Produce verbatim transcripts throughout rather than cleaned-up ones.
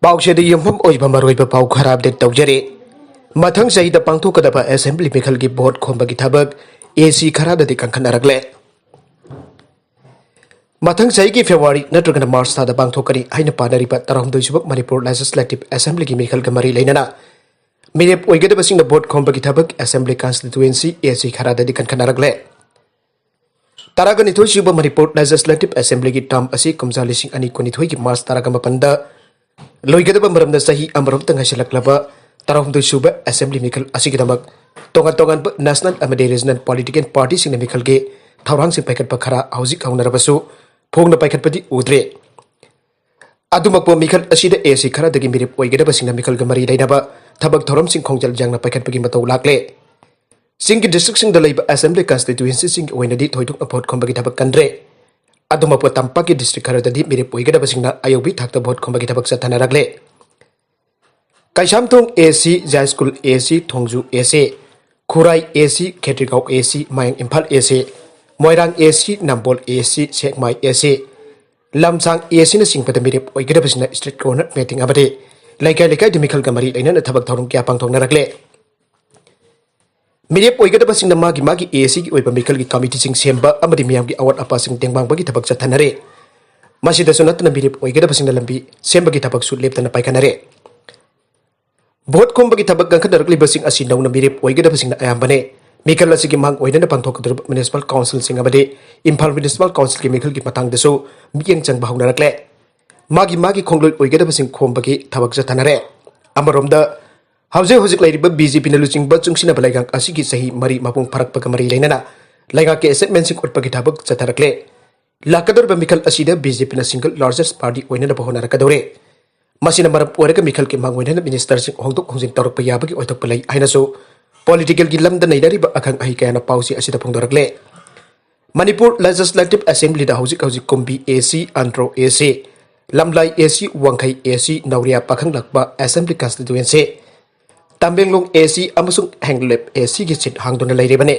ꯄꯥꯎꯆꯦꯗ ꯌꯨꯝꯐꯝ ꯑꯣꯏꯕ ꯃꯔꯨꯑꯣꯏꯕ ꯄꯥꯎ ꯈꯔ ꯑꯞꯗꯦꯠ ꯇꯧꯖꯔꯤ꯫ ꯃꯊꯪ ꯆꯍꯤꯗ ꯄꯥꯡꯊꯣꯛꯀꯗꯕ ꯑꯦꯁꯦꯝꯕ꯭ꯂꯤ ꯃꯤꯈꯜꯒꯤ ꯚꯣꯠ ꯈꯣꯝꯕꯒꯤ ꯊꯕꯛ ꯑꯦꯁꯤ ꯈꯔꯗꯗꯤ ꯀꯟꯈꯠꯅꯔꯛꯂꯦ꯫ ꯃꯊꯪ ꯆꯍꯤꯒꯤ ꯐꯦꯕ꯭ꯔꯨꯋꯥꯔꯤ ꯅꯠꯇ꯭ꯔꯒꯅ ꯃꯥꯔꯆ ꯊꯥꯗ ꯄꯥꯡꯊꯣꯛꯀꯅꯤ ꯍꯥꯏꯅ ꯄꯥꯅꯔꯤꯕ ꯇꯔꯥꯍꯨꯝꯗꯣꯏꯁꯨꯕ ꯃꯅꯤꯄꯨꯔ ꯂꯦꯖꯤꯁꯂꯦꯇꯤꯚ ꯑꯦꯁꯦꯝꯕ꯭ꯂꯤꯒꯤ ꯃꯤꯈꯜꯒ ꯃꯔꯤ ꯂꯩꯅꯅ ꯃꯤꯔꯦꯞ ꯑꯣꯏꯒꯗꯕꯁꯤꯡꯅ ꯚꯣꯠ ꯈꯣꯝꯕꯒꯤ ꯊꯕꯛ ꯑꯦꯁꯦꯝꯕ꯭ꯂꯤ ꯀꯟꯁꯇꯤꯇ꯭ꯋꯦꯟꯁꯤ ꯑꯦꯁꯤ ꯈꯔꯗꯗꯤ ꯀꯟꯈꯠꯅꯔꯛꯂꯦ꯫ ꯇꯔꯥꯒ ꯅꯤꯊꯣꯏꯁꯨꯕ ꯃꯅꯤꯄꯨꯔ ꯂꯦꯖꯤꯁꯂꯦꯇꯤꯚ ꯑꯦꯁꯦꯝꯕ꯭ꯂꯤꯒꯤ ꯇꯥꯔꯝ ꯑꯁꯤ ꯀꯨꯝꯖꯥ ꯂꯤꯁꯤꯡ ꯑꯅꯤ ꯀꯨꯟꯅꯤꯊꯣꯏꯒꯤ ꯃꯥꯔꯆ ꯇꯔꯥꯒ ꯃꯥꯄꯟꯗ ꯂꯣꯏꯒꯗꯕ ꯃꯔꯝꯅ ꯆꯍꯤ ꯑꯃꯔꯣꯝꯇ ꯉꯥꯏꯁꯤꯜꯂꯛꯂꯕ ꯇꯔꯥꯍꯨꯝꯗꯣꯏꯁꯨꯕ ꯑꯦꯁꯦꯝꯕ꯭ꯂꯤ ꯃꯤꯈꯜ ꯑꯁꯤꯒꯤꯗꯃꯛ ꯇꯣꯉꯥꯟ ꯇꯣꯉꯥꯟꯕ ꯅꯦꯁꯅꯦꯜ ꯑꯃꯗꯤ ꯔꯤꯖꯅꯦꯜ ꯄꯣꯂꯤꯇꯤꯀꯦꯜ ꯄꯥꯔꯇꯤꯁꯤꯡꯅ ꯃꯤꯈꯜꯒꯤ ꯊꯧꯔꯥꯡꯁꯤꯡ ꯄꯥꯏꯈꯠꯄ ꯈꯔ ꯍꯧꯖꯤꯛ ꯍꯧꯅꯔꯕꯁꯨ ꯐꯣꯡꯅ ꯄꯥꯏꯈꯠꯄꯗꯤ ꯎꯗ꯭ꯔꯦ꯫ ꯑꯗꯨꯃꯛꯄꯨ ꯃꯤꯈꯜ ꯑꯁꯤꯗ ꯑꯦꯁꯤ ꯈꯔꯗꯒꯤ ꯃꯤꯔꯦꯞ ꯑꯣꯏꯒꯗꯕꯁꯤꯡꯅ ꯃꯤꯈꯜꯒ ꯃꯔꯤ ꯂꯩꯅꯕ ꯊꯕꯛ ꯊꯧꯔꯝꯁꯤꯡ ꯈꯣꯡꯖꯦꯜ ꯌꯥꯡꯅ ꯄꯥꯏꯈꯠꯄꯒꯤ ꯃꯇꯧ ꯂꯥꯛꯂꯦ꯫ ꯆꯤꯡꯒꯤ ꯗꯤꯁꯇ꯭ꯔꯤꯛꯁꯤꯡꯗ ꯂꯩꯕ ꯑꯦꯁꯦꯝꯕ꯭ꯂꯤ ꯀꯟꯁꯇꯤꯇ꯭ꯋꯦꯟꯁꯤꯁꯤꯡꯒꯤ ꯑꯣꯏꯅꯗꯤ ꯊꯣꯏꯗꯣꯛꯅ ꯚꯣꯠ ꯈꯣꯝꯕꯒꯤ ꯊꯕꯛ ꯀꯟꯗ꯭ꯔꯦ꯫ ꯑꯗꯨꯃꯛꯄꯨ ꯇꯝꯄꯥꯛꯀꯤ ꯗꯤꯁꯇ꯭ꯔꯤꯛ ꯈꯔꯗꯗꯤ ꯃꯤꯔꯦꯞ ꯑꯣꯏꯒꯗꯕꯁꯤꯡꯅ ꯑꯌꯧꯕꯤ ꯊꯥꯛꯇ ꯚꯣꯠ ꯈꯣꯝꯕꯒꯤ ꯊꯕꯛ ꯆꯠꯊꯅꯔꯛꯂꯦ꯫ ꯀꯩꯁꯥꯝꯊꯣꯡ ꯑꯦꯁꯤ, ꯖꯥꯏꯁ꯭ꯀꯨꯜ ꯑꯦꯁꯤ, ꯊꯣꯡꯖꯨ ꯑꯦꯁꯤ, ꯈꯨꯔꯥꯏ ꯑꯦꯁꯤ, ꯈꯦꯇ꯭ꯔꯤꯒꯥꯎ ꯑꯦꯁꯤ, ꯃꯌꯥꯡ ꯏꯝꯐꯥꯜ ꯑꯦꯁꯤ, ꯃꯣꯏꯔꯥꯡ ꯑꯦꯁꯤ, ꯅꯝꯕꯣꯜ ꯑꯦꯁꯤ, ꯁꯦꯛꯃꯥꯏ ꯑꯦꯁꯤ, ꯂꯝꯁꯥꯡ ꯑꯦꯁꯤꯅꯆꯤꯡꯕꯗ ꯃꯤꯔꯦꯞ ꯑꯣꯏꯒꯗꯕꯁꯤꯡꯅ ꯁ꯭ꯇ꯭ꯔꯤꯠ ꯀꯣꯔꯅꯔ ꯃꯤꯇꯤꯡ ꯑꯃꯗꯤ ꯂꯩꯀꯥꯏ ꯂꯩꯀꯥꯏꯗ ꯃꯤꯈꯜꯒ ꯃꯔꯤ ꯂꯩꯅꯅ ꯊꯕꯛ ꯊꯧꯔꯝ ꯀꯌꯥ ꯄꯥꯡꯊꯣꯛꯅꯔꯛꯂꯦ꯫ ꯃꯤꯔꯦꯞ ꯑꯣꯏꯒꯗꯕꯁꯤꯡꯅ ꯃꯥꯒꯤ ꯃꯥꯒꯤ ꯑꯦꯁꯤꯒꯤ ꯑꯣꯏꯕ ꯃꯤꯈꯜꯒꯤ ꯀꯃꯤꯇꯤꯁꯤꯡ ꯁꯦꯝꯕ ꯑꯃꯗꯤ ꯃꯤꯌꯥꯝꯒꯤ ꯑꯋꯥꯠ ꯑꯄꯥꯁꯤꯡ ꯇꯦꯡꯕꯥꯡꯕꯒꯤ ꯊꯕꯛ ꯆꯠꯊꯅꯔꯦ꯫ ꯃꯁꯤꯗꯁꯨ ꯅꯠꯇꯅ ꯃꯤꯔꯦꯞ ꯑꯣꯏꯒꯗꯕꯁꯤꯡꯅ ꯂꯝꯕꯤ ꯁꯦꯝꯕꯒꯤ ꯊꯕꯛꯁꯨ ꯂꯦꯞꯇꯅ ꯄꯥꯏꯈꯠꯅꯔꯦ꯫ ꯚꯣꯠ ꯈꯣꯝꯕꯒꯤ ꯊꯕꯛ ꯀꯟꯈꯠꯅꯔꯛꯂꯤꯕꯁꯤꯡ ꯑꯁꯤ ꯅꯧꯅ ꯃꯤꯔꯦꯞ ꯑꯣꯏꯒꯗꯕꯁꯤꯡꯅ ꯑꯌꯥꯝꯕꯅꯦ꯫ ꯃꯤꯈꯜ ꯑꯁꯤꯒꯤ ꯃꯥꯡ ꯑꯣꯏꯅꯅ ꯄꯥꯡꯊꯣꯛꯀꯗꯧꯔꯤꯕ ꯃ꯭ꯌꯨꯅꯤꯁꯤꯄꯥꯜ ꯀꯥꯎꯟꯁꯤꯜꯁꯤꯡ ꯑꯃꯗꯤ ꯏꯝꯐꯥꯜ ꯃ꯭ꯌꯨꯅꯤꯁꯤꯄꯥꯜ ꯀꯥꯎꯟꯁꯤꯜꯒꯤ ꯃꯤꯈꯜꯒꯤ ꯃꯇꯥꯡꯗꯁꯨ ꯃꯤꯠꯌꯦꯡ ꯆꯪꯕ ꯍꯧꯅꯔꯛꯂꯦ꯫ ꯃꯥꯒꯤ ꯃꯥꯒꯤ ꯈꯣꯡꯂꯣꯏ ꯑꯣꯏꯒꯗꯕꯁꯤꯡ ꯈꯣꯝꯕꯒꯤ ꯊꯕꯛ ꯆꯠꯊꯅꯔꯦ꯫ ꯑꯃꯔꯣꯝꯗ ꯍꯧꯖꯤꯛ ꯍꯧꯖꯤꯛ ꯂꯩꯔꯤꯕ ꯕꯤ ꯖꯦ ꯄꯤꯅ ꯂꯨꯆꯤꯡꯕ ꯆꯨꯡꯁꯤꯟꯅꯕ ꯂꯩꯉꯥꯛ ꯑꯁꯤꯒꯤ ꯆꯍꯤ ꯃꯔꯤ ꯃꯄꯨꯡ ꯐꯥꯔꯛꯄꯒ ꯃꯔꯤ ꯂꯩꯅꯅ ꯂꯩꯉꯥꯛꯀꯤ ꯑꯦꯆꯤꯞꯃꯦꯟꯁꯤꯡ ꯎꯠꯄꯒꯤ ꯊꯕꯛ ꯆꯠꯊꯔꯛꯂꯦ꯫ ꯂꯥꯛꯀꯗꯧꯔꯤꯕ ꯃꯤꯈꯜ ꯑꯁꯤꯗ ꯕꯤ ꯖꯦ ꯄꯤꯅ ꯁꯤꯡꯒꯜ ꯂꯥꯔꯖꯦꯁ ꯄꯥꯔꯇꯤ ꯑꯣꯏꯅꯅꯕ ꯍꯣꯠꯅꯔꯛꯀꯗꯧꯔꯦ꯫ ꯃꯁꯤꯅ ꯃꯔꯝ ꯑꯣꯏꯔꯒ ꯃꯤꯈꯜꯒꯤ ꯃꯥꯡꯑꯣꯏꯅꯅ ꯃꯤꯅꯤꯁꯇꯔꯁꯤꯡ ꯍꯣꯡꯗꯣꯛ ꯍꯣꯡꯖꯤꯟ ꯇꯧꯔꯛꯄ ꯌꯥꯕꯒꯤ ꯑꯣꯏꯊꯣꯛꯄ ꯂꯩ ꯍꯥꯏꯅꯁꯨ ꯄꯣꯂꯤꯇꯤꯀꯦꯜꯒꯤ ꯂꯝꯗ ꯅꯩꯅꯔꯤꯕ ꯑꯈꯪ ꯑꯍꯩ ꯀꯌꯥꯅ ꯄꯥꯎꯆꯦ ꯑꯁꯤꯗ ꯐꯣꯡꯗꯣꯔꯛꯂꯦ꯫ ꯃꯅꯤꯄꯨꯔ ꯂꯦꯖꯤꯁꯂꯦꯇꯤꯚ ꯑꯦꯁꯦꯝꯕ꯭ꯂꯤꯗ ꯍꯧꯖꯤꯛ ꯍꯧꯖꯤꯛ ꯀꯨꯝꯕꯤ ꯑꯦꯁꯤ, ꯑꯟꯗ꯭ꯔꯣ ꯑꯦꯁꯤ, ꯂꯝꯂꯥꯏ ꯑꯦꯁꯤ, ꯋꯥꯡꯈꯩ AC, ꯅꯧꯔꯤꯌꯥ ꯄꯥꯈꯪꯂꯥꯛꯄ assembly constituency, Tamenglong AC ꯑꯃꯁꯨꯡ ꯍꯦꯡꯂꯦꯞ ꯑꯦꯁꯤꯒꯤ ꯁꯤꯠ ꯍꯥꯡꯗꯨꯅ ꯂꯩꯔꯤꯕꯅꯤ꯫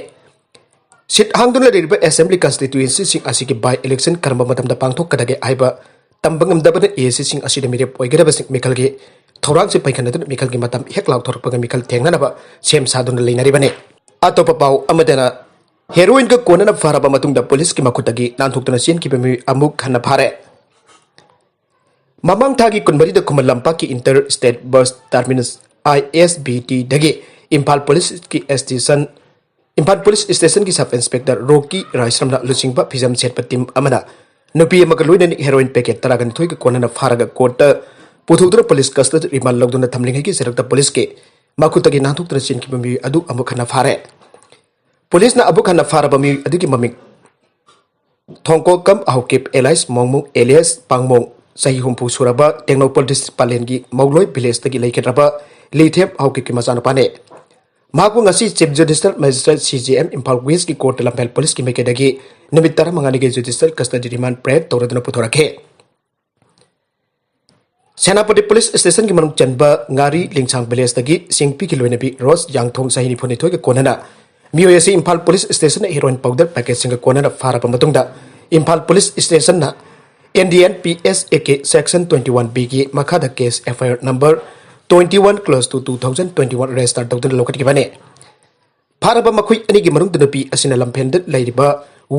ꯁꯤꯠ ꯍꯥꯡꯗꯨꯅ ꯂꯩꯔꯤꯕ ꯑꯦꯁꯦꯝꯕ꯭ꯂꯤ ꯀꯟꯁꯇꯤꯇ꯭ꯋꯦꯟꯁꯤꯁꯤꯡ ꯑꯁꯤꯒꯤ ꯕꯥꯏ ꯏꯂꯦꯛꯁꯟ ꯀꯔꯝꯕ ꯃꯇꯝꯗ ꯄꯥꯡꯊꯣꯛꯀꯗꯒꯦ ꯍꯥꯏꯕ ꯇꯝꯕ ꯉꯝꯗꯕꯅ ꯑꯦ ꯑꯦꯁ ꯁꯤꯁꯤꯡ ꯑꯁꯤꯗ ꯃꯤꯔꯦꯞ ꯑꯣꯏꯒꯗꯕꯁꯤꯡ ꯃꯤꯈꯜꯒꯤ ꯊꯧꯔꯥꯡꯁꯤ ꯄꯩꯈꯟꯅꯗꯨꯅ ꯃꯤꯈꯜꯒꯤ ꯃꯇꯝ ꯍꯦꯛ ꯂꯥꯎꯊꯣꯔꯛꯄꯒ ꯃꯤꯈꯜ ꯊꯦꯡꯅꯅꯕ ꯁꯦꯝ ꯁꯥꯗꯨꯅ ꯂꯩꯅꯔꯤꯕꯅꯤ꯫ ꯑꯇꯣꯞꯄ ꯄꯥꯎ ꯑꯃꯗꯅ, ꯍꯦꯔꯣꯏꯟꯒ ꯀꯣꯟꯅꯅ ꯐꯥꯔꯕ ꯃꯇꯨꯡꯗ ꯄꯨꯂꯤꯁꯀꯤ ꯃꯈꯨꯠꯇꯒꯤ ꯅꯥꯟꯊꯣꯛꯇꯨꯅ ꯆꯦꯟꯈꯤꯕ ꯃꯤꯑꯣꯏ ꯑꯃꯨꯛ ꯍꯟꯅ ꯐꯥꯔꯦ꯫ ꯃꯃꯥꯡ ꯊꯥꯒꯤ ꯀꯨꯟꯃꯔꯤꯗ ꯈꯨꯃꯟ ꯂꯝꯄꯥꯛꯀꯤ inter state bus terminus I S B ꯇꯤꯗꯒꯤ ꯏꯝꯐꯥꯜ ꯄꯨꯂꯤꯁꯀꯤ ꯁ꯭ꯇꯦꯁꯟ, ꯏꯝꯐꯥꯜ ꯄꯨꯂꯤꯁ ꯁ꯭ꯇꯦꯁꯟꯒꯤ ꯁꯕ ꯏꯟꯁꯄꯦꯛꯇꯔ ꯔꯣꯀꯤ ꯔꯥꯏꯁ꯭ꯔꯝꯅ ꯂꯨꯆꯤꯡꯕ ꯐꯤꯖꯝ ꯁꯦꯠꯄ ꯇꯤꯝ ꯑꯃꯅ ꯅꯨꯄꯤ ꯑꯃꯒ ꯂꯣꯏꯅꯅ ꯍꯦꯔꯣꯏꯟ ꯄꯦꯀꯦꯠ ꯇꯔꯥꯒ ꯅꯤꯊꯣꯏꯒ ꯀꯣꯟꯅꯅ ꯐꯥꯔꯒ ꯀꯣꯔꯠꯇ ꯄꯨꯊꯣꯛꯇꯨꯅ ꯄꯨꯂꯤꯁ ꯀꯁꯇꯗꯤ ꯔꯤꯃꯥꯟ ꯂꯧꯗꯨꯅ ꯊꯝꯂꯤꯉꯩꯒꯤ ꯆꯔꯛꯇ ꯄꯨꯂꯤꯁꯀꯤ ꯃꯈꯨꯠꯇꯒꯤ ꯅꯥꯟꯊꯣꯛꯇꯨꯅ ꯆꯦꯟꯈꯤꯕ ꯃꯤꯑꯣꯏ ꯑꯗꯨ ꯑꯃꯨꯛ ꯍꯟꯅ ꯐꯥꯔꯦ꯫ ꯄꯨꯂꯤꯁꯅ ꯑꯃꯨꯛ ꯍꯟꯅ ꯐꯥꯔꯕ ꯃꯤꯑꯣꯏ ꯑꯗꯨꯒꯤ ꯃꯃꯤꯡ ꯊꯣꯡꯀꯣꯛꯀꯝ ꯍꯧꯀꯤꯞ ꯑꯦꯂꯥꯏꯁ ꯃꯣꯡꯃꯨ ꯑꯦꯂꯤꯌꯥꯁ ꯄꯥꯡꯃꯣꯡ, ꯆꯍꯤ ꯍꯨꯝꯐꯨ ꯁꯨꯔꯕ, ꯇꯦꯡꯅꯧꯄꯜ ꯗꯤꯁꯇ꯭ꯔꯤꯛ ꯄꯥꯂꯦꯟꯒꯤ ꯃꯧꯂꯣꯏ ꯚꯤꯂꯦꯖꯇꯒꯤ ꯂꯩꯈꯤꯗ꯭ꯔꯕ ꯂꯤꯊꯦꯞ ꯍꯧꯀꯤꯞꯀꯤ ꯃꯆꯥꯅꯨꯄꯥꯅꯤ꯫ ꯃꯍꯥꯛꯄꯨ ꯉꯁꯤ chief judicial magistrate, C J M, Imphal ꯋꯦꯁꯀꯤ ꯀꯣꯔꯠꯇ ꯂꯝꯐꯦꯜ ꯄꯨꯂꯤꯁꯀꯤ ꯃꯥꯏꯀꯩꯗꯒꯤ ꯅꯨꯃꯤꯠ ꯇꯔꯥꯃꯉꯥꯅꯤꯒꯤ ꯖꯨꯗꯤꯁꯤꯌꯦꯜ ꯀꯁꯇꯗꯤ ꯔꯤꯃꯥꯟ ꯄ꯭ꯔꯦꯠ ꯇꯧꯔꯗꯨꯅ ꯄꯨꯊꯣꯔꯛꯈꯤ꯫ ꯁꯦꯅꯥꯄꯇꯤ ꯄꯨꯂꯤꯁ ꯁ꯭ꯇꯦꯁꯟꯒꯤ ꯃꯅꯨꯡ ꯆꯟꯕ ꯉꯥꯔꯤ ꯂꯤꯡꯁꯥꯡ ꯚꯤꯂꯦꯖꯇꯒꯤ ꯁꯤꯡꯄꯤꯒꯤ ꯂꯣꯏꯅꯕꯤ ꯔꯣꯁ ꯌꯥꯡꯊꯣꯡ, ꯆꯍꯤ ꯅꯤꯐꯨꯅꯤꯊꯣꯏꯒ ꯀꯣꯟꯅꯅ ꯃꯤꯑꯣꯏ ꯑꯁꯤ ꯏꯝꯐꯥꯜ ꯄꯨꯂꯤꯁ ꯁ꯭ꯇꯦꯁꯟꯅ ꯍꯦꯔꯣꯏꯟ ꯄꯥꯎꯗꯔ ꯄꯦꯀꯦꯠꯁꯤꯡꯒ ꯀꯣꯟꯅꯅ ꯐꯥꯔꯕ ꯃꯇꯨꯡꯗ ꯏꯝꯐꯥꯜ ꯄꯨꯂꯤꯁ ꯁ꯭ꯇꯦꯁꯟꯅ N D and P S act section twenty one ꯕꯤꯒꯤ ꯃꯈꯥꯗ case F I R number twenty one close to two thousand twenty one register ꯇꯧꯗꯨꯅ ꯂꯧꯈꯠꯈꯤꯕꯅꯤ꯫ ꯐꯥꯔꯕ ꯃꯈꯣꯏ ꯑꯅꯤꯒꯤ ꯃꯅꯨꯡꯗ ꯅꯨꯄꯤ ꯑꯁꯤꯅ ꯂꯝꯐꯦꯜꯗ ꯂꯩꯔꯤꯕ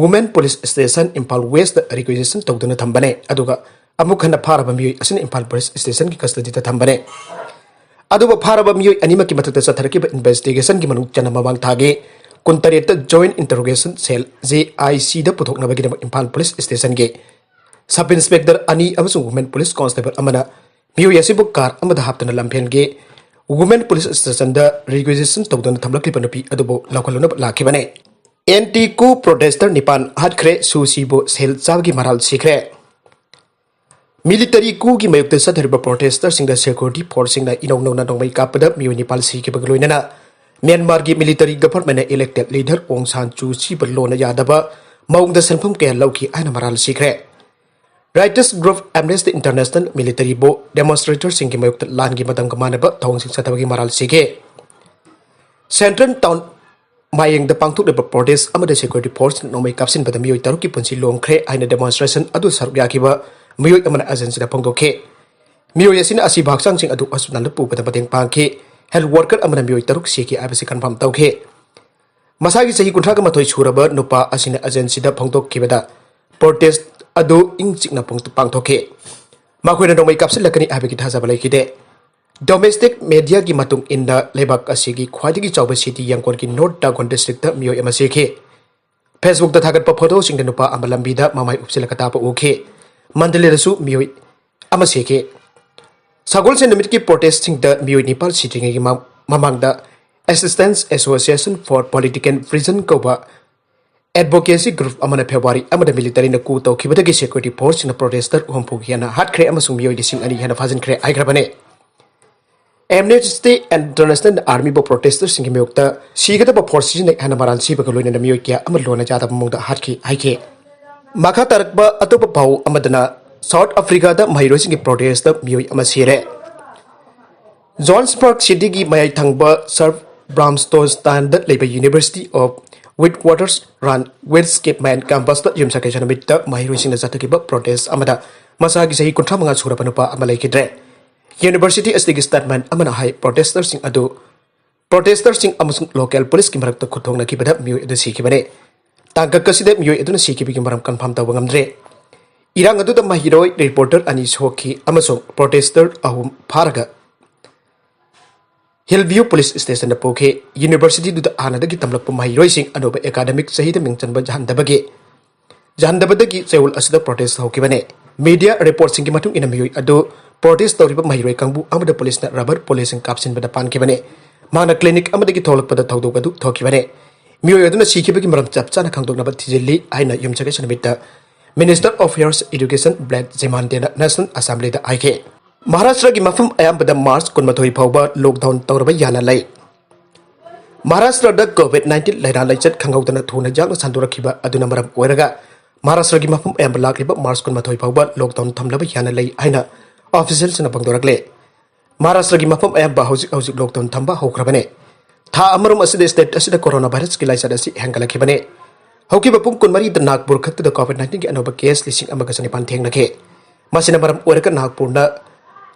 ꯋꯨꯃꯦꯟ ꯄꯨꯂꯤꯁ ꯁ꯭ꯇꯦꯁꯟ ꯏꯝꯐꯥꯜ ꯋꯦꯁꯇ ꯔꯤꯀ꯭ꯋꯤꯖꯤꯁꯟ ꯇꯧꯗꯨꯅ ꯊꯝꯕꯅꯦ, ꯑꯗꯨꯒ ꯑꯃꯨꯛ ꯍꯟꯅ ꯐꯥꯔꯕ ꯃꯤꯑꯣꯏ ꯑꯁꯤꯅ ꯏꯝꯐꯥꯜ ꯄꯨꯂꯤꯁ ꯁ꯭ꯇꯦꯁꯟꯒꯤ ꯀꯁꯇꯗꯤꯗ ꯊꯝꯕꯅꯦ꯫ ꯑꯗꯨꯕꯨ ꯐꯥꯔꯕ ꯃꯤꯑꯣꯏ ꯑꯅꯤꯃꯛꯀꯤ ꯃꯊꯛꯇ ꯆꯠꯊꯔꯛꯈꯤꯕ ꯏꯟꯚꯦꯁꯇꯤꯒꯦꯁꯟꯒꯤ ꯃꯅꯨꯡ ꯆꯟꯅ ꯃꯃꯥꯡ ꯊꯥꯒꯤ ꯀꯨꯟꯇꯔꯦꯠꯇ ꯖꯣꯏꯟ ꯏꯟꯇꯔꯣꯒꯦꯁꯟ ꯁꯦꯜ, ꯖꯦ ꯑꯥꯏ ꯁꯤꯗ ꯄꯨꯊꯣꯛꯅꯕꯒꯤꯗꯃꯛ ꯏꯝꯐꯥꯜ ꯄꯨꯂꯤꯁ ꯁ꯭ꯇꯦꯁꯟꯒꯤ ꯁꯕ ꯏꯟꯁꯄꯦꯛꯇꯔ ꯑꯅꯤ ꯑꯃꯁꯨꯡ ꯋꯨꯃꯦꯟ ꯄꯨꯂꯤꯁ ꯀꯣꯟꯁꯇꯦꯕꯜ ꯑꯃꯅ ꯃꯤꯑꯣꯏ ꯑꯁꯤꯕꯨ ꯀꯥꯔ ꯑꯃꯗ ꯍꯥꯞꯇꯨꯅ ꯂꯝꯐꯦꯜꯒꯤ ꯋꯨꯃꯦꯟ ꯄꯨꯂꯤꯁ ꯁ꯭ꯇꯦꯁꯟꯗ ꯔꯤꯀ꯭ꯋꯤꯖꯤꯁꯟ ꯇꯧꯗꯨꯅ ꯊꯝꯂꯛꯂꯤꯕ ꯅꯨꯄꯤ ꯑꯗꯨꯕꯨ ꯂꯧꯈꯠꯂꯨꯅꯕ ꯂꯥꯛꯈꯤꯕꯅꯤ꯫ ꯑꯦꯟꯇꯤ ꯀꯨ ꯄ꯭ꯔꯣꯇꯦꯁꯇꯔ ꯅꯤꯄꯥꯟ ꯍꯥꯠꯈ꯭ꯔꯦ, ꯁꯨ ꯁꯤꯕꯨ ꯁꯦꯜ ꯆꯥꯕꯒꯤ ꯃꯔꯥꯜ ꯁꯤꯈ꯭ꯔꯦ꯫ ꯃꯤꯂꯤꯇꯔꯤ ꯀꯨꯒꯤ ꯃꯥꯌꯣꯛꯇ ꯆꯠꯊꯔꯤꯕ ꯄ꯭ꯔꯣꯇꯦꯁꯇꯔꯁꯤꯡꯗ ꯁꯦꯀ꯭ꯌꯨꯔꯤꯇꯤ ꯐꯣꯔꯁꯁꯤꯡꯅ ꯏꯅꯧ ꯅꯧꯅ ꯅꯣꯡꯃꯩ ꯀꯥꯞꯄꯗ ꯃꯤꯑꯣꯏ ꯅꯤꯄꯥꯜ ꯁꯤꯈꯤꯕꯒ ꯂꯣꯏꯅꯅ ꯃ꯭ꯌꯥꯟꯃꯥꯔꯒꯤ ꯃꯤꯂꯤꯇꯔꯤ ꯒꯚꯔꯟꯃꯦꯟꯅ ꯏꯂꯦꯛꯇꯦꯗ ꯂꯤꯗꯔ ꯑꯣꯡ ꯁꯥꯟ ꯁꯨ ꯆꯤꯕ ꯂꯣꯟꯅ ꯌꯥꯗꯕ ꯃꯑꯣꯡꯗ ꯁꯦꯟꯐꯝ ꯀꯌꯥ ꯂꯧꯈꯤ ꯍꯥꯏꯅ ꯃꯔꯥꯜ ꯁꯤꯈ꯭ꯔꯦ꯫ ꯔꯥꯏꯇꯔꯁ ꯒ꯭ꯔꯨꯞ ꯑꯦꯝꯅꯦꯁꯇꯤ ꯏꯟꯇꯔꯅꯦꯁꯅꯦꯜ ꯃꯤꯂꯤꯇꯔꯤꯕꯨ ꯗꯦꯃꯣꯟꯁꯇ꯭ꯔꯦꯇꯔꯁꯤꯡꯒꯤ ꯃꯥꯌꯣꯛꯇ ꯂꯥꯟꯒꯤ ꯃꯇꯝꯒ ꯃꯥꯟꯅꯕ ꯊꯧꯑꯣꯡꯁꯤꯡ ꯆꯠꯊꯕꯒꯤ ꯃꯔꯥꯜ ꯁꯤꯈꯤ꯫ ꯁꯦꯟꯇ꯭ꯔꯦꯜ ꯇꯥꯎꯟ ꯃꯥꯌꯦꯡꯗ ꯄꯥꯡꯊꯣꯛꯂꯤꯕ ꯄ꯭ꯔꯣꯇꯦꯁ ꯑꯃꯗ ꯁꯦꯀ꯭ꯌꯨꯔꯤꯇꯤ ꯐꯣꯔꯁꯅ ꯅꯣꯡꯃꯩ ꯀꯥꯞꯁꯤꯟꯕꯗ ꯃꯤꯑꯣꯏ ꯇꯔꯨꯛꯀꯤ ꯄꯨꯟꯁꯤ ꯂꯣꯡꯈ꯭ꯔꯦ ꯍꯥꯏꯅ ꯗꯦꯃꯣꯟꯁꯇ꯭ꯔꯦꯁꯟ ꯑꯗꯨ ꯁꯔꯨꯛ ꯌꯥꯈꯤꯕ ꯃꯤꯑꯣꯏ ꯑꯃꯅ ꯑꯦꯖꯦꯟꯁꯤꯗ ꯐꯣꯡꯗꯣꯛꯈꯤ꯫ ꯃꯤꯑꯣꯏ ꯑꯁꯤꯅ ꯑꯁꯤꯕ ꯍꯛꯆꯥꯡꯁꯤꯡ ꯑꯗꯨ ꯍꯣꯁꯄꯤꯇꯥꯜꯗ ꯄꯨꯕꯗ ꯃꯇꯦꯡ ꯄꯥꯡꯈꯤ꯫ ꯍꯦꯜꯊ ꯋꯥꯔꯀꯔ ꯑꯃꯅ ꯃꯤꯑꯣꯏ ꯇꯔꯨꯛ ꯁꯤꯈꯤ ꯍꯥꯏꯕꯁꯤ ꯀꯟꯐꯥꯔꯝ ꯇꯧꯈꯤ꯫ ꯃꯁꯥꯒꯤ ꯆꯍꯤ ꯀꯨꯟꯊ꯭ꯔꯥꯒ ꯃꯥꯊꯣꯏ ꯁꯨꯔꯕ ꯅꯨꯄꯥ ꯑꯁꯤꯅ ꯑꯦꯖꯦꯟꯁꯤꯗ ꯐꯣꯡꯗꯣꯛꯈꯤꯕꯗ ꯄ꯭ꯔꯣꯇꯦꯁ ꯑꯗꯨ ꯏꯪ ꯆꯤꯛꯅ ꯄꯥꯡꯊꯣꯛꯈꯤ꯫ ꯃꯈꯣꯏꯅ ꯅꯣꯡꯃꯩ ꯀꯥꯞꯁꯤꯜꯂꯛꯀꯅꯤ ꯍꯥꯏꯕꯒꯤ ꯊꯥꯖꯕ ꯂꯩꯈꯤꯗꯦ꯫ ꯗꯣꯃꯦꯁꯇꯤꯛ ꯃꯦꯗꯤꯌꯥꯒꯤ ꯃꯇꯨꯡ ꯏꯟꯅ ꯂꯩꯕꯥꯛ ꯑꯁꯤꯒꯤ ꯈ꯭ꯋꯥꯏꯗꯒꯤ ꯆꯥꯎꯕ ꯁꯤꯇꯤ ꯌꯥꯡꯀꯣꯟꯒꯤ ꯅꯣꯔꯠ ꯗꯥꯒꯣꯟ ꯗꯤꯁꯇ꯭ꯔꯤꯛꯇ ꯃꯤꯑꯣꯏ ꯑꯃ ꯁꯤꯈꯤ꯫ ꯐꯦꯁꯕꯨꯛꯇ ꯊꯥꯒꯠꯄ ꯐꯣꯇꯣꯁꯤꯡꯗ ꯅꯨꯄꯥ ꯑꯃ ꯂꯝꯕꯤꯗ ꯃꯃꯥꯏ ꯎꯞꯁꯤꯜꯂꯒ ꯇꯥꯕ ꯎꯈꯤ꯫ ꯃꯟꯗꯂꯦꯗꯁꯨ ꯃꯤꯑꯣꯏ ꯑꯃ ꯁꯤꯈꯤ꯫ ꯁꯒꯣꯜꯁꯦꯟ ꯅꯨꯃꯤꯠꯀꯤ ꯄ꯭ꯔꯣꯇꯦꯁꯁꯤꯡꯗ ꯃꯤꯑꯣꯏ ꯅꯤꯄꯥꯜ ꯁꯤꯗ꯭ꯔꯤꯉꯩꯒꯤ ꯃ-, ꯃꯃꯥꯡꯗ Assistance Association for Political Prison ꯀꯧꯕ ꯑꯦꯗꯚꯣꯀꯦꯁꯤ ꯒ꯭ꯔꯨꯞ ꯑꯃꯅ ꯐꯦꯕ꯭ꯔꯨꯋꯥꯔꯤ ꯑꯃꯗ ꯃꯤꯂꯤꯇꯔꯤꯅ ꯀꯨ ꯇꯧꯈꯤꯕꯗꯒꯤ ꯁꯦꯀ꯭ꯌꯨꯔꯤꯇꯤ ꯐꯣꯔꯁꯁꯤꯡꯅ ꯄ꯭ꯔꯣꯇꯦꯁꯇꯔ ꯍꯨꯝꯐꯨ ꯍꯦꯟꯅ ꯍꯥꯠꯈ꯭ꯔꯦ ꯑꯃꯁꯨꯡ ꯃꯤꯑꯣꯏ ꯂꯤꯁꯤꯡ ꯑꯅꯤ ꯍꯦꯟꯅ ꯐꯥꯖꯤꯟꯈ꯭ꯔꯦ ꯍꯥꯏꯈ꯭ꯔꯕꯅꯤ꯫ ꯑꯦꯝꯅꯦꯁꯇꯤ ꯏꯟꯇꯔꯅꯦꯁꯅꯦꯜꯅ ꯑꯥꯔꯃꯤꯕꯨ ꯄ꯭ꯔꯣꯇꯦꯁꯇꯔꯁꯤꯡꯒꯤ ꯃꯥꯌꯣꯛꯇ ꯁꯤꯒꯗꯕ ꯐꯣꯔꯁ ꯁꯤꯖꯤꯟꯅꯩ ꯍꯥꯏꯅ ꯃꯔꯥꯜ ꯁꯤꯕꯒ ꯂꯣꯏꯅꯅ ꯃꯤꯑꯣꯏ ꯀꯌꯥ ꯑꯃ ꯂꯣꯟꯅ ꯌꯥꯗꯕ ꯃꯑꯣꯡꯗ ꯍꯥꯠꯈꯤ ꯍꯥꯏꯈꯤ꯫ ꯃꯈꯥ ꯇꯥꯔꯛꯄ ꯑꯇꯣꯞꯄ ꯄꯥꯎ ꯑꯃꯗꯅ ꯁꯥꯎꯠ ꯑꯐ꯭ꯔꯤꯀꯥꯗ ꯃꯍꯩꯔꯣꯏꯁꯤꯡꯒꯤ ꯄ꯭ꯔꯣꯇꯦꯁꯇ ꯃꯤꯑꯣꯏ ꯑꯃ ꯁꯤꯔꯦ꯫ ꯖꯣꯍꯥꯟꯁꯕꯔꯒ ꯁꯤꯇꯤꯒꯤ ꯃꯌꯥꯏ ꯊꯪꯕ ꯁꯔ ꯕ꯭ꯔꯥꯝꯁꯇꯣꯟꯁꯇꯥꯏꯟꯗ ꯂꯩꯕ ꯌꯨꯅꯤꯚꯔꯁꯤꯇꯤ ꯑꯣꯐ ꯋꯤꯠ ꯋꯥꯇꯔꯁ ꯔꯥꯟ ꯋꯤꯠꯁꯀꯤꯞꯃꯦꯟ ꯀꯦꯝꯄꯁꯇ ꯌꯨꯝꯁꯀꯩꯁ ꯅꯨꯃꯤꯠꯇ ꯃꯍꯩꯔꯣꯏꯁꯤꯡꯅ ꯆꯠꯊꯈꯤꯕ ꯄ꯭ꯔꯣꯇꯦꯁ ꯑꯃꯗ ꯃꯁꯥꯒꯤ ꯆꯍꯤ ꯀꯨꯟꯊ꯭ꯔꯥ ꯃꯉꯥ ꯁꯨꯔꯕ ꯅꯨꯄꯥ ꯑꯃ ꯂꯩꯈꯤꯗ꯭ꯔꯦ꯫ ꯌꯨꯅꯤꯚꯔꯁꯤꯇꯤ ꯑꯁꯤꯒꯤ ꯁ꯭ꯇꯦꯠꯃꯦꯟ ꯑꯃꯅ ꯍꯥꯏ, ꯄ꯭ꯔꯣꯇꯦꯁꯇꯔꯁꯤꯡ ꯑꯗꯨ, ꯄ꯭ꯔꯣꯇꯦꯁꯇꯔꯁꯤꯡ ꯑꯃꯁꯨꯡ ꯂꯣꯀꯦꯜ ꯄꯨꯂꯤꯁꯀꯤ ꯃꯔꯛꯇ ꯈꯨꯠꯊꯣꯛꯅꯈꯤꯕꯗ ꯃꯤꯑꯣꯏ ꯑꯗꯨ ꯁꯤꯈꯤꯕꯅꯤ꯫ ꯇꯥꯡꯀꯛ ꯑꯁꯤꯗ ꯃꯤꯑꯣꯏ ꯑꯗꯨꯅ ꯁꯤꯈꯤꯕꯒꯤ ꯃꯔꯝ ꯀꯟꯐꯥꯔꯝ ꯇꯧꯕ ꯉꯝꯗ꯭ꯔꯦ꯫ ꯏꯔꯥꯡ ꯑꯗꯨꯗ ꯃꯍꯩꯔꯣꯏ ꯔꯤꯄꯣꯔꯇꯔ ꯑꯅꯤ ꯁꯣꯛꯈꯤ ꯑꯃꯁꯨꯡ ꯄ꯭ꯔꯣꯇꯦꯁꯇꯔ ꯑꯍꯨꯝ ꯐꯥꯔꯒ ꯍꯤꯜ ꯚ꯭ꯌꯨ ꯄꯨꯂꯤꯁ ꯁ꯭ꯇꯦꯁꯟꯗ ꯄꯨꯈꯤ꯫ ꯌꯨꯅꯤꯚꯔꯁꯤꯇꯤꯗꯨꯗ ꯍꯥꯟꯅꯗꯒꯤ ꯇꯝꯂꯛꯄ ꯃꯍꯩꯔꯣꯏꯁꯤꯡ ꯑꯅꯧꯕ ꯑꯦꯀꯥꯗꯃꯤꯛ ꯆꯍꯤꯗ ꯃꯤꯡ ꯆꯟꯕ ꯌꯥꯍꯟꯗꯕꯒꯤ, ꯌꯥꯍꯟꯗꯕꯗꯒꯤ ꯆꯌꯣꯜ ꯑꯁꯤꯗ ꯄ꯭ꯔꯣꯇꯦꯁ ꯍꯧꯈꯤꯕꯅꯤ꯫ ꯃꯤꯗꯤꯌꯥ ꯔꯤꯄꯣꯔꯠꯁꯤꯡꯒꯤ ꯃꯇꯨꯡ ꯏꯟꯅ ꯃꯤꯑꯣꯏ ꯑꯗꯨ ꯄ꯭ꯔꯣꯇꯦꯁ ꯇꯧꯔꯤꯕ ꯃꯍꯩꯔꯣꯏ ꯀꯥꯡꯕꯨ ꯑꯃꯗ ꯄꯨꯂꯤꯁꯅ ꯔꯕꯔ ꯕꯨꯂꯦꯠꯁꯤꯡ ꯀꯥꯞꯁꯤꯟꯕꯗ ꯄꯥꯟꯈꯤꯕꯅꯤ꯫ ꯃꯍꯥꯛꯅ ꯀ꯭ꯂꯤꯅꯤꯛ ꯑꯃꯗꯒꯤ ꯊꯣꯛꯂꯛꯄꯗ ꯊꯧꯗꯣꯛ ꯑꯗꯨ ꯊꯣꯛꯈꯤꯕꯅꯤ꯫ ꯃꯤꯑꯣꯏ ꯑꯗꯨꯅ ꯁꯤꯈꯤꯕꯒꯤ ꯃꯔꯝ ꯆꯞ ꯆꯥꯅ ꯈꯪꯗꯣꯛꯅꯕ ꯊꯤꯖꯤꯜꯂꯤ ꯍꯥꯏꯅ ꯌꯨꯝꯁꯀꯩꯁ ꯅꯨꯃꯤꯠꯇ Minister of Higher Education ꯕ꯭ꯂꯦꯠ ꯖꯤꯃꯥꯟꯗꯦꯅ National Assemblyꯗ ꯍꯥꯏꯈꯤ꯫ ꯃꯍꯥꯔꯥꯁꯇ꯭ꯔꯒꯤ ꯃꯐꯝ ꯑꯌꯥꯝꯕꯗ ꯃꯥꯔꯆ ꯀꯨꯟꯃꯥꯊꯣꯏ ꯐꯥꯎꯕ ꯂꯣꯛꯗꯥꯎꯟ ꯇꯧꯔꯕ ꯌꯥꯅ ꯂꯩ꯫ ꯃꯍꯥꯔꯥꯁꯇ꯭ꯔꯗ ꯀꯣꯚꯤꯗ ꯅꯥꯏꯟꯇꯤꯟ ꯂꯥꯏꯅꯥ ꯂꯥꯏꯆꯠ ꯈꯪꯍꯧꯗꯅ ꯊꯨꯅ ꯌꯥꯡꯅ ꯁꯟꯗꯣꯔꯛꯈꯤꯕ ꯑꯗꯨꯅ ꯃꯔꯝ ꯑꯣꯏꯔꯒ ꯃꯍꯥꯔꯥꯁꯇ꯭ꯔꯒꯤ ꯃꯐꯝ ꯑꯌꯥꯝꯕ ꯂꯥꯛꯂꯤꯕ ꯃꯥꯔꯆ ꯀꯨꯟꯃꯥꯊꯣꯏ ꯐꯥꯎꯕ ꯂꯣꯛꯗꯥꯎꯟ ꯊꯝꯂꯕ ꯌꯥꯅ ꯂꯩ ꯍꯥꯏꯅ ꯑꯣꯐꯤꯁꯤꯌꯦꯜꯁꯤꯡꯅ ꯐꯣꯡꯗꯣꯔꯛꯂꯦ꯫ ꯃꯍꯥꯔꯥꯁꯇ꯭ꯔꯒꯤ ꯃꯐꯝ ꯑꯌꯥꯝꯕ ꯍꯧꯖꯤꯛ ꯍꯧꯖꯤꯛ ꯂꯣꯛꯗꯥꯎꯟ ꯊꯝꯕ ꯍꯧꯈ꯭ꯔꯕꯅꯤ꯫ ꯊꯥ ꯑꯃꯔꯣꯝ ꯑꯁꯤꯗ ꯁ꯭ꯇꯦꯠ ꯑꯁꯤꯗ ꯀꯣꯔꯣꯅꯥ ꯚꯥꯏꯔꯁꯀꯤ ꯂꯥꯏꯆꯠ ꯑꯁꯤ ꯍꯦꯟꯒꯠꯂꯛꯈꯤꯕꯅꯤ꯫ ꯍꯧꯈꯤꯕ ꯄꯨꯡ ꯀꯨꯟꯃꯔꯤꯗ ꯅꯥꯒꯄꯨꯔ ꯈꯛꯇꯗ ꯀꯣꯚꯤꯗ ꯅꯥꯏꯟꯇꯤꯟꯒꯤ ꯑꯅꯧꯕ ꯀꯦꯁ ꯂꯤꯁꯤꯡ ꯑꯃꯒ ꯆꯅꯤꯄꯥꯟ ꯊꯦꯡꯅꯈꯤ꯫ ꯃꯁꯤꯅ ꯃꯔꯝ ꯑꯣꯏꯔꯒ ꯅꯥꯒꯄꯨꯔꯅ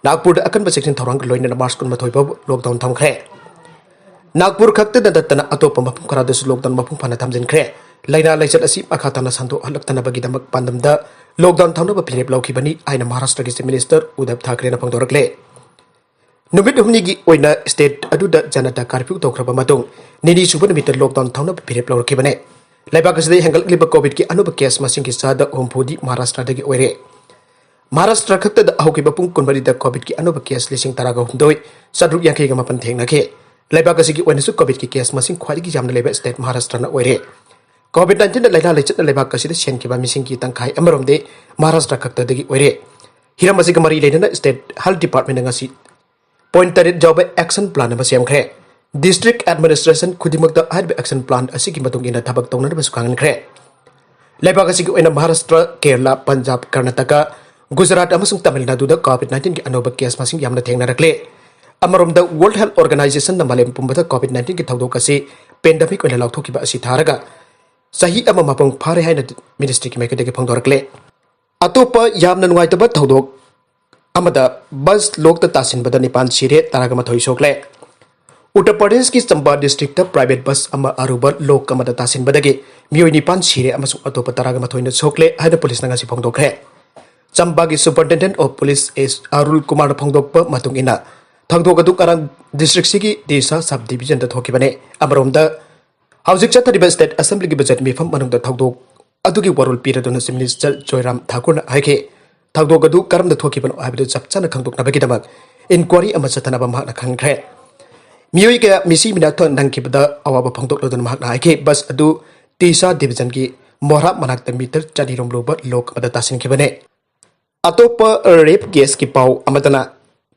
ꯅꯥꯒꯄꯨꯔꯗ ꯑꯀꯟꯕ ꯆꯦꯛꯁꯤꯟ ꯊꯧꯔꯥꯡꯒ ꯂꯣꯏꯅꯅ ꯃꯥꯔꯆ ꯀꯨꯟꯃꯥꯊꯣꯏ ꯐꯥꯎꯕ ꯂꯣꯛꯗꯥꯎꯟ ꯊꯝꯈ꯭ꯔꯦ꯫ ꯅꯥꯒꯄꯨꯔ ꯈꯛꯇꯗ ꯅꯠꯇꯅ ꯑꯇꯣꯞꯄ ꯃꯐꯝ ꯈꯔꯗꯁꯨ ꯂꯣꯛꯗꯥꯎꯟ ꯃꯄꯨꯡ ꯐꯥꯅ ꯊꯝꯖꯤꯟꯈ꯭ꯔꯦ꯫ ꯂꯥꯏꯅꯥ ꯂꯥꯏꯆꯠ ꯑꯁꯤ ꯃꯈꯥ ꯇꯥꯅ ꯁꯟꯗꯣꯛꯍꯜꯂꯛꯇꯅꯕꯒꯤꯗꯃꯛ ꯄꯥꯟꯗꯝꯗ ꯂꯣꯛꯗꯥꯎꯟ ꯊꯝꯅꯕ ꯐꯤꯔꯦꯞ ꯂꯧꯈꯤꯕꯅꯤ ꯍꯥꯏꯅ ꯃꯍꯥꯔꯥꯁꯇ꯭ꯔꯒꯤ ꯆꯤꯐ ꯃꯤꯅꯤꯁꯇꯔ ꯎꯗꯕ ꯊꯥꯀ꯭ꯔꯦꯅ ꯐꯣꯡꯗꯣꯔꯛꯂꯦ꯫ ꯅꯨꯃꯤꯠ ꯍꯨꯝꯅꯤꯒꯤ ꯑꯣꯏꯅ ꯁ꯭ꯇꯦꯠ ꯑꯗꯨꯗ ꯖꯅꯇꯥ ꯀꯥꯔꯐ꯭ꯌꯨ ꯇꯧꯈ꯭ꯔꯕ ꯃꯇꯨꯡ ꯅꯤꯅꯤ ꯁꯨꯕ ꯅꯨꯃꯤꯠꯇ ꯂꯣꯛꯗꯥꯎꯟ ꯊꯝꯅꯕ ꯐꯤꯔꯦꯞ ꯂꯧꯔꯛꯈꯤꯕꯅꯤ꯫ ꯂꯩꯕꯥꯛ ꯑꯁꯤꯗ ꯍꯦꯟꯒꯠꯂꯛꯂꯤꯕ ꯀꯣꯚꯤꯗꯀꯤ ꯑꯅꯧꯕ ꯀꯦꯁ ꯃꯁꯤꯡꯒꯤ ꯆꯥꯗ ꯍꯨꯝꯐꯨꯗꯤ ꯃꯍꯥꯔꯥꯁꯇ꯭ꯔꯗꯒꯤ ꯑꯣꯏꯔꯦ꯫ ꯃꯍꯥꯔꯥꯁꯇ꯭ꯔ ꯈꯛꯇꯗ ꯍꯧꯈꯤꯕ ꯄꯨꯡ ꯀꯨꯟꯃꯔꯤꯗ ꯀꯣꯚꯤꯗꯀꯤ ꯑꯅꯧꯕ ꯀꯦꯁ ꯂꯤꯁꯤꯡ ꯇꯔꯥꯒ ꯍꯨꯝꯗꯣꯏ ꯆꯥꯇ꯭ꯔꯨꯛ ꯌꯥꯡꯈꯩꯒ ꯃꯥꯄꯟ ꯊꯦꯡꯅꯈꯤ꯫ ꯂꯩꯕꯥꯛ ꯑꯁꯤꯒꯤ ꯑꯣꯏꯅꯁꯨ ꯀꯣꯚꯤꯗꯀꯤ ꯀꯦꯁ ꯃꯁꯤꯡ ꯈ꯭ꯋꯥꯏꯗꯒꯤ ꯌꯥꯝꯅ ꯂꯩꯕ ꯁ꯭ꯇꯦꯠ ꯃꯍꯥꯔꯥꯁꯇ꯭ꯔꯅ ꯑꯣꯏꯔꯦ꯫ ꯀꯣꯚꯤꯗ ꯅꯥꯏꯟꯇꯤꯟꯅ ꯂꯥꯏꯅꯥ ꯂꯩꯆꯠꯅ ꯂꯩꯕꯥꯛ ꯑꯁꯤꯗ ꯁꯤꯍꯟꯈꯤꯕ ꯃꯤꯁꯤꯡꯒꯤ ꯇꯪꯈꯥꯏ ꯑꯃꯔꯣꯝꯗꯤ ꯃꯍꯥꯔꯥꯁꯇ꯭ꯔ ꯈꯛꯇꯗꯒꯤ ꯑꯣꯏꯔꯦ꯫ ꯍꯤꯔꯝ ꯑꯁꯤꯒ ꯃꯔꯤ ꯂꯩꯅꯅ ꯁ꯭ꯇꯦꯠ ꯍꯦꯜꯊ ꯗꯤꯄꯥꯔꯠꯃꯦꯟꯅ ꯉꯁꯤ ꯄꯣꯏꯟꯠ ꯇꯔꯦꯠ ꯌꯥꯎꯕ ꯑꯦꯛꯁꯟ ꯄ꯭ꯂꯥꯟ ꯑꯃ ꯁꯦꯝꯈ꯭ꯔꯦ꯫ ꯗꯤꯁꯇ꯭ꯔꯤꯛ ꯑꯦꯗꯃꯤꯅꯤꯁꯇ꯭ꯔꯦꯁꯟ ꯈꯨꯗꯤꯡꯃꯛꯇ ꯍꯥꯏꯔꯤꯕ ꯑꯦꯛꯁꯟ ꯄ꯭ꯂꯥꯟ ꯑꯁꯤꯒꯤ ꯃꯇꯨꯡ ꯏꯟꯅ ꯊꯕꯛ ꯇꯧꯅꯅꯕꯁꯨ ꯈꯪꯍꯟꯈ꯭ꯔꯦ꯫ ꯂꯩꯕꯥꯛ ꯑꯁꯤꯒꯤ ꯑꯣꯏꯅ ꯃꯍꯥꯔꯥꯁꯇ꯭ꯔ, ꯀꯦꯔꯂꯥ, ꯄꯟꯖꯥꯕ, ꯀꯔꯅꯥꯇꯀꯥ, ꯒꯨꯖꯔꯥꯠ ꯑꯃꯁꯨꯡ ꯇꯥꯃꯤꯜ ꯅꯥꯗꯨꯗ ꯀꯣꯚꯤꯗ ꯅꯥꯏꯟꯇꯤꯟꯒꯤ ꯑꯅꯧꯕ ꯀꯦꯁ ꯃꯁꯤꯡ ꯌꯥꯝꯅ ꯊꯦꯡꯅꯔꯛꯂꯦ꯫ ꯑꯃꯔꯣꯝꯗ, ꯋꯥꯔꯜꯗ ꯍꯦꯜꯊ ꯑꯣꯔꯒꯅꯥꯏꯖꯦꯁꯟꯅ ꯃꯥꯂꯦꯝ ꯄꯨꯝꯕꯗ ꯀꯣꯚꯤꯗ ꯅꯥꯏꯟꯇꯤꯟꯒꯤ ꯊꯧꯗꯣꯛ ꯑꯁꯤ ꯄꯦꯟꯗꯦꯃꯤꯛ ꯑꯣꯏꯅ ꯂꯥꯎꯊꯣꯛꯈꯤꯕ ꯑꯁꯤ ꯊꯥꯔꯒ ꯆꯍꯤ ꯑꯃ ꯃꯄꯨꯡ ꯐꯥꯔꯦ ꯍꯥꯏꯅ ꯃꯤꯅꯤꯁꯇ꯭ꯔꯤꯒꯤ ꯃꯥꯏꯀꯩꯗꯒꯤ ꯐꯣꯡꯗꯣꯔꯛꯂꯦ꯫ ꯑꯇꯣꯞꯄ ꯌꯥꯝꯅ ꯅꯨꯡꯉꯥꯏꯇꯕ ꯊꯧꯗꯣꯛ ꯑꯃꯗ ꯕꯁ ꯂꯣꯛꯇ ꯇꯥꯁꯤꯟꯕꯗ ꯅꯤꯄꯥꯟ ꯁꯤꯔꯦ, ꯇꯔꯥꯒ ꯃꯥꯊꯣꯏ ꯁꯣꯛꯂꯦ꯫ ꯎꯠꯇꯔ ꯄ꯭ꯔꯗꯦꯁꯀꯤ ꯆꯝꯕꯥ ꯗꯤꯁꯇ꯭ꯔꯤꯛꯇ ꯄ꯭ꯔꯥꯏꯚꯦꯠ ꯕꯁ ꯑꯃ ꯑꯔꯨꯕ ꯂꯣꯛ ꯑꯃꯗ ꯇꯥꯁꯤꯟꯕꯗꯒꯤ ꯃꯤꯑꯣꯏ ꯅꯤꯄꯥꯟ ꯁꯤꯔꯦ ꯑꯃꯁꯨꯡ ꯑꯇꯣꯞꯄ ꯇꯔꯥꯒ ꯃꯥꯊꯣꯏꯅ ꯁꯣꯛꯂꯦ ꯍꯥꯏꯅ ꯄꯨꯂꯤꯁꯅ ꯉꯁꯤ ꯐꯣꯡꯗꯣꯛꯈ꯭ꯔꯦ꯫ ꯆꯝꯕꯥꯒꯤ ꯁꯨꯄꯔꯤꯟꯇꯦꯟꯗꯦꯟꯠ ꯑꯣꯐ ꯄꯨꯂꯤꯁ ꯑꯦꯁ ꯑꯔꯨꯜ ꯀꯨꯃꯥꯔꯅ ꯐꯣꯡꯗꯣꯛꯄ ꯃꯇꯨꯡ ꯏꯟꯅ, ꯊꯧꯗꯣꯛ ꯑꯗꯨ ꯉꯔꯥꯡ ꯗꯤꯁꯇ꯭ꯔꯤꯛꯁꯤꯒꯤ ꯇꯤꯁꯥ ꯁꯕ ꯗꯤꯚꯤꯖꯟꯗ ꯊꯣꯛꯈꯤꯕꯅꯤ꯫ ꯑꯃꯔꯣꯝꯗ, ꯍꯧꯖꯤꯛ ꯆꯠꯊꯔꯤꯕ ꯁ꯭ꯇꯦꯠ ꯑꯦꯁꯦꯝꯕ꯭ꯂꯤꯒꯤ ꯕꯖꯦꯠ ꯃꯤꯐꯝ ꯃꯅꯨꯡꯗ ꯊꯧꯗꯣꯛ ꯑꯗꯨꯒꯤ ꯋꯥꯔꯣꯜ ꯄꯤꯔꯗꯨꯅ ꯆꯤꯐ ꯃꯤꯅꯤꯁꯇꯔ ꯖꯣꯏꯔꯥꯝ ꯊꯥꯀꯨꯔꯅ ꯍꯥꯏꯈꯤ, ꯊꯧꯗꯣꯛ ꯑꯗꯨ ꯀꯔꯝꯅ ꯊꯣꯛꯈꯤꯕꯅꯣ ꯍꯥꯏꯕꯗꯨ ꯆꯞ ꯆꯥꯅ ꯈꯪꯗꯣꯛꯅꯕꯒꯤꯗꯃꯛ ꯏꯟꯀ꯭ꯋꯥꯔꯤ ꯑꯃ ꯆꯠꯊꯅꯕ ꯃꯍꯥꯛꯅ ꯈꯪꯍꯟꯈ꯭ꯔꯦ꯫ ꯃꯤꯑꯣꯏ ꯀꯌꯥ ꯃꯤꯁꯤ ꯃꯤꯅꯥ ꯊꯣꯛ ꯅꯪꯈꯤꯕꯗ ꯑꯋꯥꯕ ꯐꯣꯡꯗꯣꯛꯂꯗꯨꯅ ꯃꯍꯥꯛꯅ ꯍꯥꯏꯈꯤ, ꯕꯁ ꯑꯗꯨ ꯇꯤꯁꯥ ꯗꯤꯚꯤꯖꯟꯒꯤ ꯃꯣꯍꯔꯥ ꯃꯅꯥꯛꯇ ꯃꯤꯇꯔ ꯆꯅꯤꯔꯣꯝ ꯂꯨꯕ ꯂꯣꯛ ꯑꯃꯗ ꯇꯥꯁꯤꯟꯈꯤꯕꯅꯤ꯫ ꯑꯇꯣꯞꯄ ꯔꯦꯞ ꯀꯦꯁꯀꯤ ꯄꯥꯎ ꯑꯃꯗꯅ,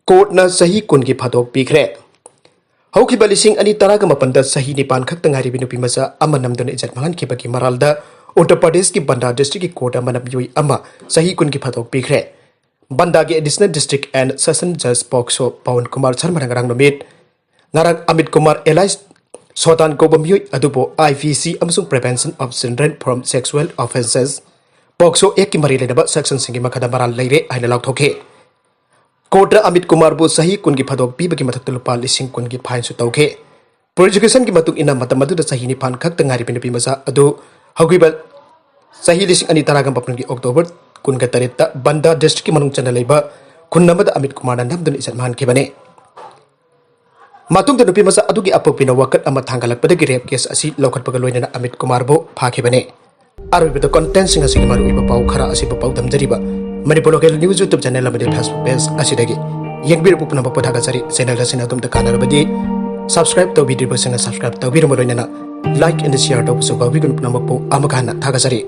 ꯀꯣꯔꯠꯅ ꯆꯍꯤ ꯀꯨꯟꯒꯤ ꯐꯥꯗꯣꯛ ꯄꯤꯈ꯭ꯔꯦ꯫ ꯍꯧꯈꯤꯕ ꯂꯤꯁꯤꯡ ꯑꯅꯤ ꯇꯔꯥꯒ ꯃꯥꯄꯟꯗ ꯆꯍꯤ ꯅꯤꯄꯥꯟ ꯈꯛꯇ ꯉꯥꯏꯔꯤꯕꯤ ꯅꯨꯄꯤ ꯃꯆꯥ ꯑꯃ ꯅꯝꯗꯨꯅ ꯏꯖꯠ ꯃꯥꯡꯍꯟꯈꯤꯕꯒꯤ ꯃꯔꯥꯜꯗ ꯎꯠꯇꯔ ꯄ꯭ꯔꯗꯦꯁꯀꯤ ꯕꯟꯗꯥ ꯗꯤꯁꯇ꯭ꯔꯤꯛꯀꯤ ꯀꯣꯔꯠ ꯑꯃꯅ ꯃꯤꯑꯣꯏ ꯑꯃ ꯆꯍꯤ ꯀꯨꯟꯒꯤ ꯐꯥꯗꯣꯛ ꯄꯤꯈ꯭ꯔꯦ꯫ ꯕꯟꯗꯥꯒꯤ ꯑꯦꯗꯤꯁꯅꯦꯜ ꯗꯤꯁꯇ꯭ꯔꯤꯛ ꯑꯦꯟ ꯁꯦꯁꯟ ꯖꯖ ꯄꯣꯛꯁꯣ ꯄꯋꯟ ꯀꯨꯃꯥꯔ ꯁꯔꯃꯅ ꯉꯔꯥꯡ ꯅꯨꯃꯤꯠ ꯉꯔꯥꯡ ꯑꯃꯤꯠ ꯀꯨꯃꯥꯔ ꯑꯦꯂꯥꯏꯁ ꯁꯣꯇꯥꯟ ꯀꯧꯕ ꯃꯤꯑꯣꯏ ꯑꯗꯨꯕꯨ ꯑꯥꯏ ꯄꯤ ꯁꯤ ꯑꯃꯁꯨꯡ Prevention of Children from Sexual Offences, ꯄꯣꯛꯁꯣ ꯑꯦꯛꯀꯤ ꯃꯔꯤ ꯂꯩꯅꯕ ꯁꯦꯛꯁꯟꯁꯤꯡꯒꯤ ꯃꯈꯥꯗ ꯃꯔꯥꯜ ꯂꯩꯔꯦ ꯍꯥꯏꯅ ꯂꯥꯎꯊꯣꯛꯈꯤ꯫ ꯀꯣꯔꯠꯇ ꯑꯃꯤꯠ ꯀꯨꯃꯥꯔꯕꯨ ꯆꯍꯤ ꯀꯨꯟꯒꯤ ꯐꯥꯗꯣꯛ ꯄꯤꯕꯒꯤ ꯃꯊꯛꯇ ꯂꯨꯄꯥ ꯂꯤꯁꯤꯡ ꯀꯨꯟꯒꯤ ꯐꯥꯏꯟꯁꯨ ꯇꯧꯈꯤ꯫ ꯄ꯭ꯔꯣꯁꯤꯀ꯭ꯌꯨꯁꯟꯒꯤ ꯃꯇꯨꯡ ꯏꯟꯅ ꯃꯇꯝ ꯑꯗꯨꯗ ꯆꯍꯤ ꯅꯤꯄꯥꯟ ꯈꯛꯇ ꯉꯥꯏꯔꯤꯕ ꯅꯨꯄꯤ ꯃꯆꯥ ꯑꯗꯨ ꯍꯧꯈꯤꯕ ꯆꯍꯤ ꯂꯤꯁꯤꯡ ꯑꯅꯤ ꯇꯔꯥꯒ ꯃꯥꯄꯟꯒꯤ ꯑꯣꯛꯇꯣꯕꯔ ꯀꯨꯟꯒ ꯇꯔꯦꯠꯇ ꯕꯟꯗꯥ ꯗꯤꯁꯇ꯭ꯔꯤꯛꯀꯤ ꯃꯅꯨꯡ ꯆꯟꯅ ꯂꯩꯕ ꯈꯨꯟ ꯑꯃꯗ ꯑꯃꯤꯠ ꯀꯨꯃꯥꯔꯅ ꯅꯝꯗꯨꯅ ꯏꯖꯠ ꯃꯥꯡꯈꯤꯕꯅꯤ꯫ ꯃꯇꯨꯡꯗ ꯅꯨꯄꯤ ꯃꯆꯥ ꯑꯗꯨꯒꯤ ꯑꯄꯣꯛꯄꯤꯅ ꯋꯥꯀꯠ ꯑꯃ ꯊꯥꯡꯒꯠꯂꯛꯄꯗꯒꯤ ꯔꯦꯞ ꯀꯦꯁ ꯑꯁꯤ ꯂꯧꯈꯠꯄꯒ ꯂꯣꯏꯅꯅ ꯑꯃꯤꯠ ꯀꯨꯃꯥꯔꯕꯨ ꯐꯥꯈꯤꯕꯅꯤ꯫ ꯑꯔꯣꯏꯕꯗ ꯀꯣꯟꯇꯦꯟꯁꯤꯡ ꯑꯁꯤꯒꯤ ꯃꯔꯨꯑꯣꯏꯕ ꯄꯥꯎ ꯈꯔ ꯑꯁꯤꯕꯨ ꯄꯥꯎꯗꯝꯖꯔꯤꯕ Manipur local news YouTube channel ꯑꯃꯗꯤ ꯐꯦꯁꯕꯨꯛ ꯄꯦꯖ ꯑꯁꯤꯗꯒꯤ꯫ ꯌꯦꯡꯕꯤꯔꯛꯄ ꯄꯨꯝꯅꯃꯛꯄꯨ ꯊꯥꯒꯠꯆꯔꯤ꯫ ꯆꯦꯅꯦꯜ ꯑꯁꯤꯅ ꯑꯗꯣꯝꯗ ꯀꯥꯟꯅꯔꯕꯗꯤ ꯁꯕꯁꯀ꯭ꯔꯥꯏꯕ ꯇꯧꯕꯤꯗ꯭ꯔꯤꯕꯁꯤꯡꯅ ꯁꯕꯁꯀ꯭ꯔꯥꯏꯕ ꯇꯧꯕꯤꯔꯕ ꯂꯣꯏꯅꯅ ꯂꯥꯏꯛ ꯑꯦꯟ ꯁꯤꯌꯥꯔ ꯇꯧꯕꯁꯨ ꯀꯥꯎꯕꯤꯒꯅꯨ꯫ ꯄꯨꯝꯅꯃꯛꯄꯨ ꯑꯃꯨꯛ ꯍꯟꯅ ꯊꯥꯒꯠꯆꯔꯤ꯫